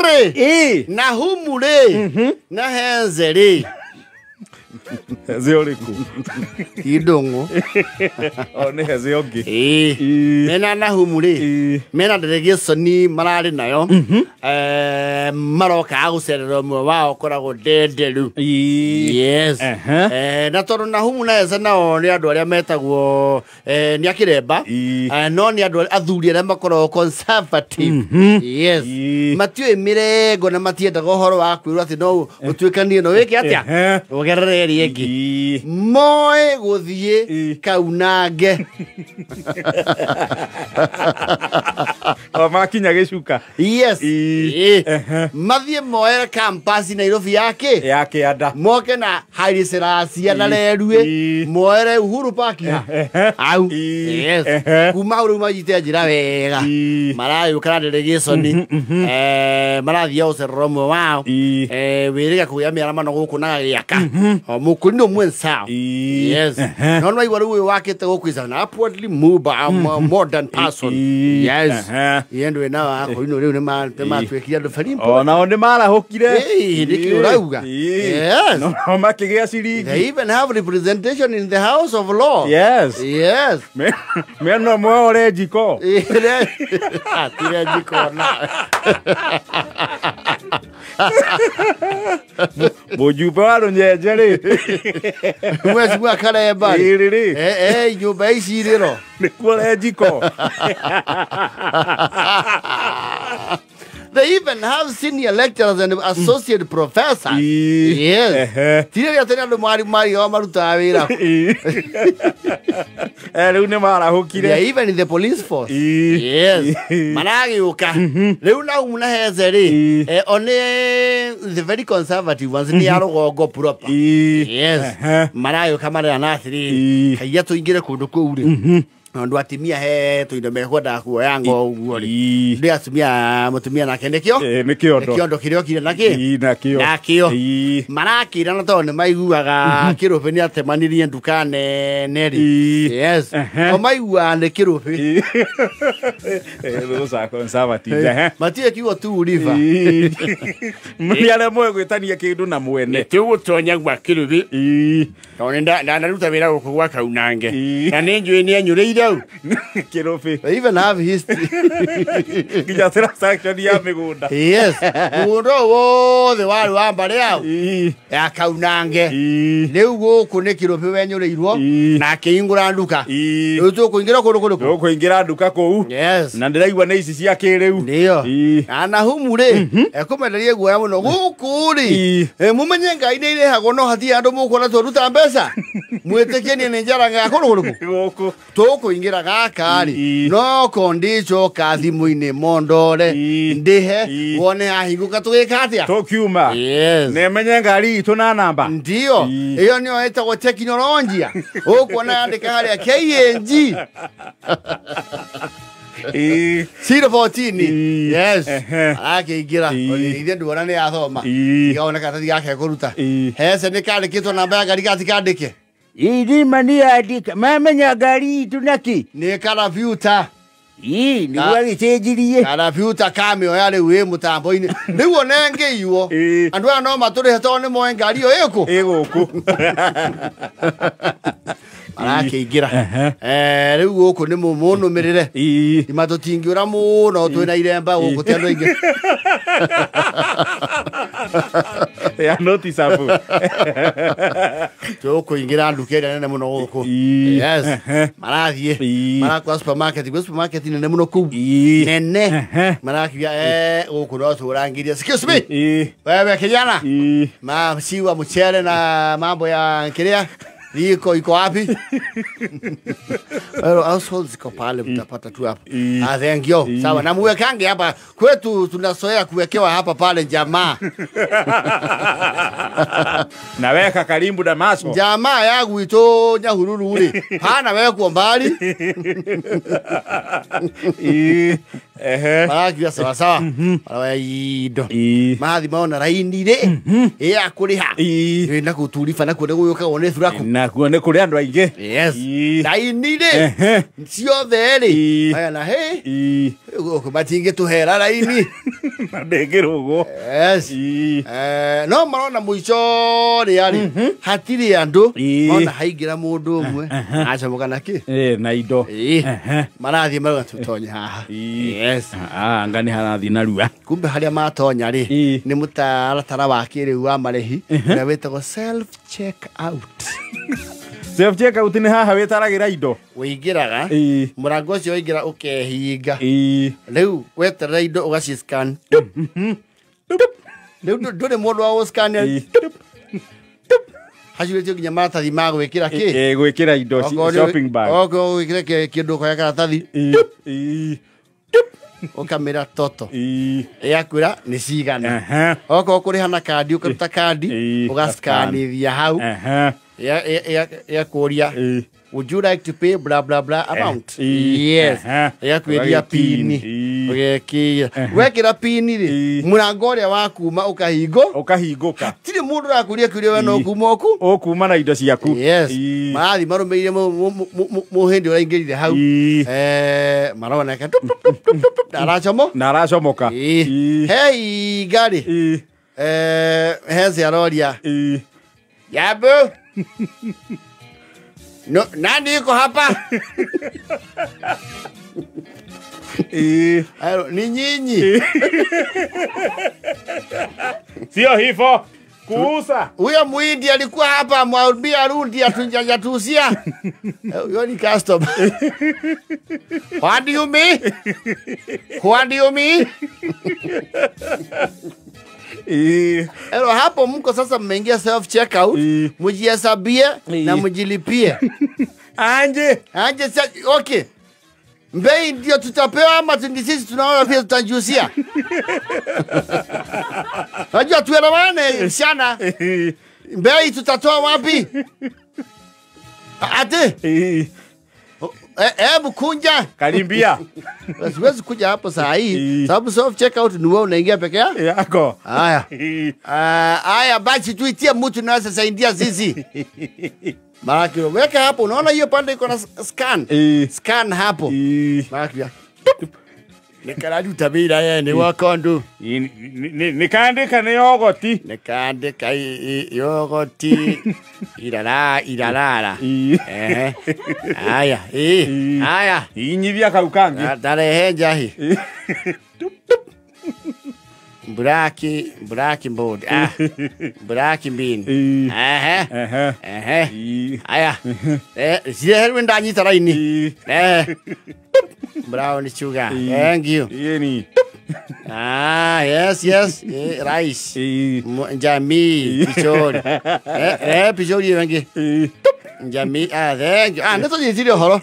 rĩ, Ĩĩ. Nahumu rĩ, na Henze rĩ. Heze ũrĩkũ? Ti Ndũng'ũ. O nĩ heze ũngĩ. Ĩĩ. Ĩĩ. Mena Nahumu rĩ, Ĩĩ. mena delegation mararĩ nayo, marokaga gũcerera ũmwe wao ũkoragwo Ndenderu. Ĩĩ. Yes. Ehe. Na tondũ Nahumu na Heze nao nĩ andũ arĩa metagwo, nĩ a Kĩremba. Ĩĩ. No nĩ andũ athuri arĩa makoragwo conservative. Yes. Ĩĩ. Matiũĩ mĩrengo na matiendaga ũhoro wa kwĩrwo atĩ no ũtuĩkanie no wĩke atĩa, Ehe. ũgerere ĩrĩa ĩngĩ. Ĩĩ. Moĩ gũthiĩ Ĩĩ. Kaunange. O makinya gĩcuka. Yes. Ĩĩ. Ĩĩ. Ehe. Mathiĩ moere campus Nairobi yake, Ya kĩanda. moke na Haile Selassie na Ĩĩ. Lerue, Ĩĩ. moere Uhuru Park ha Ehe. au. Ĩĩ. Yes. Ehe. Kuma hau rĩu manyite njĩra wega, Ĩĩ. maragĩũka na delegation, marathiĩ gũcerera ũmwe wao. Ĩĩ. Wĩrĩga kũgĩa mĩaramano gũkũ na gagĩaka o mũkũrinũ mwenzao. Ĩĩ. Yes. Ehe. No nĩwaigua rĩu ũyũ wakĩte gũkũ is an upwardly mobile modern person. Ĩĩ. Yes. Ehe. Iye ndwĩ na wakũrinũ rĩu nĩmatuĩkire andũ very important. O nao nĩ marahũkire. Ĩĩ, nĩkĩ ũrauga? Ĩĩ. Yes. No nao makĩgĩa ciringi. They even have representation in the House of Law. Yes. Yes. Mena ũmwe ore njiko. Atire njiko na. Mũjumbe wa rũnyenje rĩ. Mwezi wa Karemba. Ĩrĩ rĩ. Nyũmba ici irĩro. Nĩkuo re njiko. They even have senior lecturers and associate professors. Ĩĩ. Yes. Ehe. Tire gĩa tene andũ mari mari o marutaga wĩra. Ĩĩ. Rĩu nĩ marahũkire. They are even in the police force. Ĩĩ. Yes. Ĩĩ. Maragĩũka. Rĩu Nahumu na Heze rĩ, Ĩĩ. o nĩ the very conservative ones, nĩ a rũgongo proper. Ĩĩ. Yes. Ehe. Maragĩũka marera atĩrĩrĩ, Ĩĩ. kaiya tũingĩre kũndũ kũu rĩ, tondũ atumia he tũindo mekwendaga kuoya ngo ũguo rĩ. Ĩĩ. Ndĩ atumia mũtumia nake nĩkĩo Ĩĩ, nĩ kĩondo. nĩ kĩondo kĩrĩa okire nakĩ. Ĩĩ, nakĩo. Nakĩo. Ĩĩ. Marakĩrana tondũ nĩ maiguaga kĩrũbĩ nĩ atemanirie nduka nene rĩ. Ĩĩ. Yes. Ehe. O maiguaga nĩ kĩrũbĩ. Ĩĩ. Those are conservatives. Ehe. Matirĩ kiugo tu river. Ĩĩ. Nĩ arĩa moĩ gwĩtania kĩndũ na mwene. Tũgũtonya gwa kĩrũbĩ Ĩĩ. tondũ ndanaruta wĩra gũkũ gwa Kaunange, Ĩĩ. na nĩ njũĩ nĩ enyũrĩire au. Kĩrũbĩ. They even have history. Nginya transaction ya mĩgũnda. Yes. Mũgũnda ũyũ wothe warĩ wa mbarĩ yao Ĩĩ. ya Kaunange. Ĩĩ. Rĩu gũkũ nĩ kĩrũbĩ wenyũrĩirwo Ĩĩ. na akĩhingũra nduka. Ĩĩ. Rĩu tũkũingĩra kũndũ kũrĩkũ? Tũkũingĩra nduka kũu. Yes. Na ndĩraigua nĩ ici cia kĩrĩu. Nĩyo. Ĩĩ. Na Nahumu rĩ, ekũmenderia guoya mũno gũkũ rĩ. Ĩĩ. Mũmenye ngai nĩ irĩhagwo no hatirĩ andũ mũkuona twaruta mbeca. Mwĩtĩkie niĩ nĩ njaraga kũndũ kũrĩkũ? Gũkũ. Tũkũingĩra gaka rĩ, Ĩĩ. no kondicoka thimũ-inĩ mondore Ĩĩ. ndĩhe Ĩĩ. wone hahingũka tũgĩka atĩa. Tũkiuma. Yes. Nĩmenye ngari itũ na namba. Ndio. Ĩĩ. Ĩyo nĩyo ĩtagwo tekinoronjia. Ũkuona yandĩka harĩa KNG Ĩĩ. 014. Ĩĩ. Yes. Ehe. Arakĩingĩra. Ĩĩ. Ithe nduona nĩ yathoma. Ĩĩ. Igaona karatathi gake kũruta. Ĩĩ. Hece nĩ kandĩkĩtwo namba ya ngari gatikandĩke. Ithima nĩ yandĩka mamenya ngari itũ nakĩ. Nĩ karabiuta. Ĩĩ, nĩguo agĩcenjirie. Karabiuta kamĩoya rĩu ĩ mũtambo-inĩ. Rĩu ona ĩngĩiywo, Ĩĩ. andũ aya no matũrĩhe tondũ nĩ moĩ ngari ĩyo ĩkũ. Ĩ gũkũ. Marakĩingĩra. Ehe. Rĩu gũkũ nĩ mũnũmĩrĩre. Ĩĩ. Ima tũtingĩũra mũno twĩna iremba gũkũ ti andũ aingĩ. They are noticeable. Tũkũingĩra nduka ĩrĩa nene mũno gũkũ. Ĩĩ. Yes. Ehe. Marathiĩ. Ĩĩ. Marakora supermarket, gwĩ supermarket nene mũno kũu. Ĩĩ. Nene. Ehe. Marakiuga gũkũ no tũrangirie. Excuse me. Ĩĩ. Wewe kijana. Ĩĩ. Masiwa mchele na mambo ya kiria liko iko wapi? Well, households ziko pale, mtapata tu hapo. Ĩĩ. Ah, thank you. Ĩĩ. Sawa, na muwekange hapa kwetu, tunazoea kuwekewa hapa pale jamaa. Naweka karibu na maso. Jamaa ya gwitũ Nyahururu rĩ, hana wekwo mbali. Ĩĩ. Ehe. Marakiuga sawa sawa. Maroya indo. Ĩĩ. Mathi maona raini rĩ, ya kũrĩha. Ĩĩ. Ĩ, nakuo turiba nakuo nĩ gũgĩũkagwo nĩ thuraku. Nakuo nĩ kũrĩ andũ aingĩ. Yes. Ĩĩ. Raini rĩ, Ehe. ciothe rĩ. Ĩĩ. Aya na hĩ. Ĩĩ. Matingä tå hera raini. Na ndängä. Yes. No marona mũico rĩ arĩ hatirĩ andũ. Mona haingĩra mũndũ ũmwe acomoka na kĩ na indo. Marathiĩ marauga tũtonye haha. Yes. Anga nĩ harathiĩ narua. Kumbe harĩa matonya rĩ nĩ mũtaratara wa kĩrĩu wa marĩhi ũrĩa wĩtagwo self check out. Self check out nĩ haha wĩtaragĩra indo. Wĩingĩraga mũrango ũcio waingĩra ũkehinga. Rĩu weterera indo ũgaciscan. Rĩu ndũrĩ mũndũ wa gũscan. Hacurĩtio nginya maratathi ma gwĩkĩra kĩ? Gwĩkĩra indo shopping bag. Okorwo gwĩkĩra kĩndũ ũkoya karatathi. Ũkamĩra toto. Ĩgakwĩra nĩ cigana. Okorwo kũrĩha na kandi ũkaruta kandi ũgascanithia hau. Ĩgakũria would you like to pay blah blah blah amount? Yes. Ĩgakwĩria pini. Ũgekĩra. Wekĩra pini rĩ, mũrango ũrĩa wa kuma ũkahingo. Ũkahingũka. Hatirĩ mũndũ ũrakũria kĩũria we no kuma ũku. Ũkuma na indo ciaku. Yes. Marathiĩ marũmĩrĩire mũhĩndĩ ũraingĩrire hau. Maroneka tup tup tup tup tup na aracomo. Na aracomoka. He iga rĩ. Hezi aroria. Yabu. No, nani yuko hapa? Ni nyinyi. Sio hivyo. Kuuza. Huyo muhindi alikuwa hapa, mwambie arudi atujatusia. Huyo ni customer. What do you mean? What do you mean? Ero hapo mko sasa mmeingia self checkout, mjihesabie na mjilipie. Anje. Anje okay. Bei ndio tutapewa ama sisi tunaona pia tutajiusia. Najua tuelewane sana. Bei tutatoa wapi? Ate. Hebu kunja. Karimbia. Siwezi kuja hapo saa hii sababu self checkout ni wewe unaingia peke yako. Haya. Haya basi tuitie mtu na sasa saidia sisi. Maraki weka hapo, unaona hiyo pande iko na scan. Scan hapo. Maraki. Nikararuta wĩra ye nĩ wakondu. Nĩkandĩka nĩ yogoti. Nĩkandĩka yogoti. Irara irarara. Ehe. Aya, aya. Inyithia kau kangĩ. Ndarehe njahi. Braki, braki board. Ah. Braki bean. Ehe. Ehe. Aya. Cireherwe ndanyita raini. Eh. Brown sugar. Thank you. Yeni. Ah, yes, yes. Rice. Jamii, pichori. Pichori wengi. Jamii. Ah, thank you. Ah, nĩ tũnyitire ũhoro.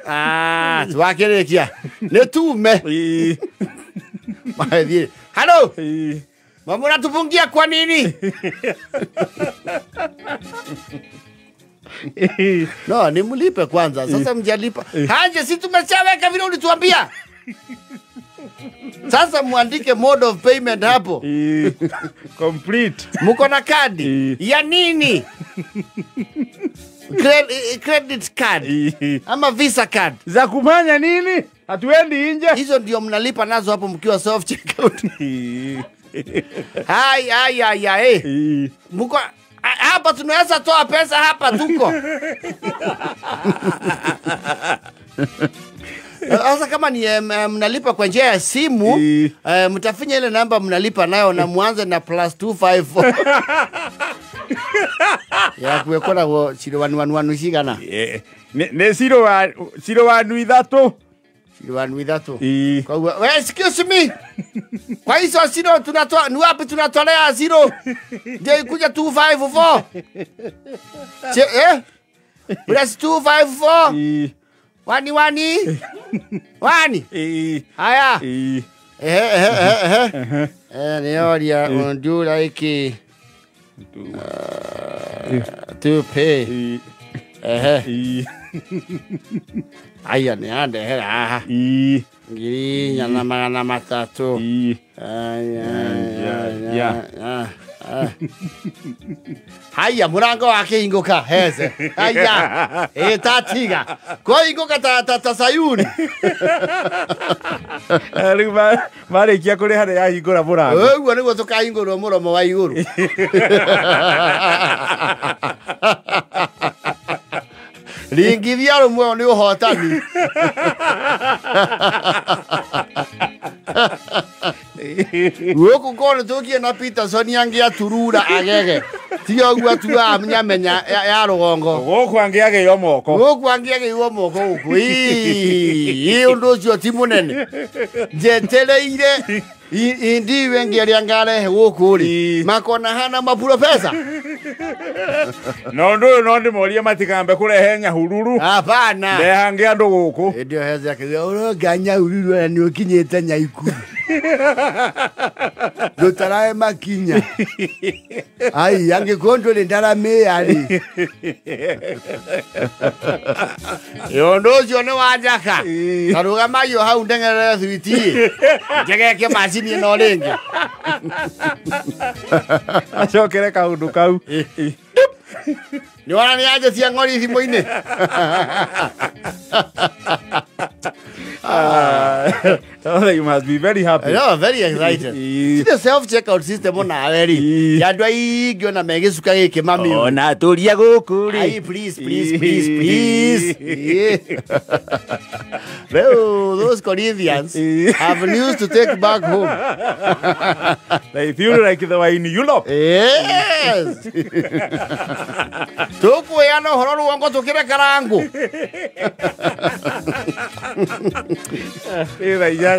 Ah, twakĩrĩkia. Nĩ tume. Maithiĩ. Hello. Mama unatufungia kwa nini? No, ni mlipe kwanza. Sasa mjalipa. Haje, si tumeshaweka vile ulituambia. Sasa muandike mode of payment hapo. Complete. Mko na kadi ya nini? Credit card ama Visa card. Za kufanya nini? Hatuendi nje. Hizo ndio mnalipa nazo hapo mkiwa self checkout. Hai hai hai hai. Mko hapa tunaweza toa pesa hapa tuko. Sasa kama ni mnalipa kwa njia ya simu, mtafinya ile namba mnalipa nayo na muanze na +254. Ya kuekora go 0111 cigana. Ne 013. 013. Kwa we excuse me. Kwa hizo zero tunatoa ni wapi tunatolea zero? Ndio ikuja 254. Plus 254. Wani wani. Wani. Haya. Neoria do like to pay. Aya ni ande hera. Ngiri inya na magana matatu. Ya. Haya murango wakĩhingũka heze. Haya ĩtatiga kũhingũka ta Sayuni. Rĩu marĩkia kũrĩha nĩ yahingũra mũrango. Ũguo nĩguo tũkahingũrwo mũromo wa igũrũ. Ringithia rũmwe nĩ ũhotani. Gũkũ korwo tũkie na Peterson angĩaturura agege. Tiga ũguo atuaga nyamenya ya rũgongo. Gũkũ angĩagĩo moko. Gũkũ angĩagĩirwo moko gũkũ. Ĩ ũndũ ũcio ti mũnene. Njetereire indiwe ngĩaria ngarehe gũkũ rĩ. Makona hana maprofesa. No ũndũ ũyũ no ndĩmorie matikambe kũrehe nyahururu. Hapana. Ndehange andũ gũkũ. Hĩndĩ ĩyo heze akiuga ũronga nyahururu na nĩ ũkinyĩte Nyaikuru. Ndũtarae makinya. Ai angĩkorwo ndũrĩ ndaramĩya rĩ. Ũndũ ũcio nĩ wa njaka. Karũgamaio hau ndeng'erere thwiti. Njegeke macini ĩno rĩngĩ. Acokere kaũndũ kau. Nĩ wona nĩ anjĩtia ng'ori thimũ-inĩ. You must be very happy. No, very excited. See the self-checkout system on our area. Ya andũ aingĩ ona megĩcuka gĩkĩ mami. Ona tũria gũkũ rĩ. Ai, please, please, please, please. Well, those Corinthians have news to take back home. They feel like they were in Europe. Yes. Tũkwĩana ũhoro rũgongo tũkĩre karangu. Ĩthaa 8:53.